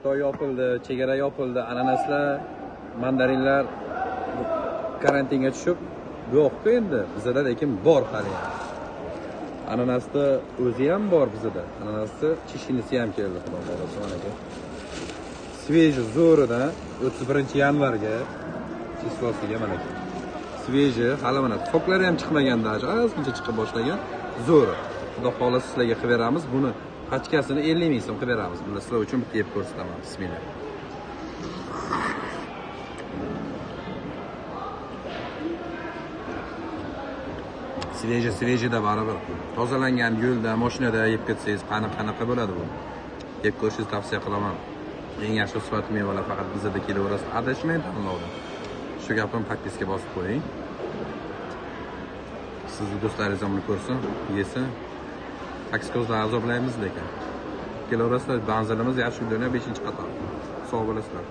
Xitoy yopildi, chegara yopildi, ananaslar, mandarinlar karantinga tushib yo'q-ku endi. Bizada lekin bor hali ham. Ananasni o'zi ham bor bizada. Ananasni chishinisi ham keldi, xudo xohlasa mana aka. Sveji zo'ridan 31-yanvarga chislosiga mana aka. Sveji, hali mana soklari ham chiqmagan даже, ozgincha chiqib boshlagan. Zo'ri. Xudo xohlasa sizlarga qilib beramiz. Buni pachkasini 50 ming so'm qilib beramiz. Buni sizlar uchun bitta yeb ko'rsataman. Bismillah. Sveji, svejida baribir. Tozalangan yo'lda, mashinada yeb ketsangiz, qanaqa bo'ladi bu? Yeb ko'rishingizni tavsiya qilaman. Eng yaxshi sifatli mevalar faqat bizada kelaverasiz. Adashmang tanlovda. Shu gapimni podpiska bosib qo'ying. Sizni do'stlaringiz ham buni ko'rsin, yesin. Taksikozdan azoblaymiz lekin. Kelaverasizlar, manzilimiz Yashil dunyo 5-qator. Sog' bo'lasizlar.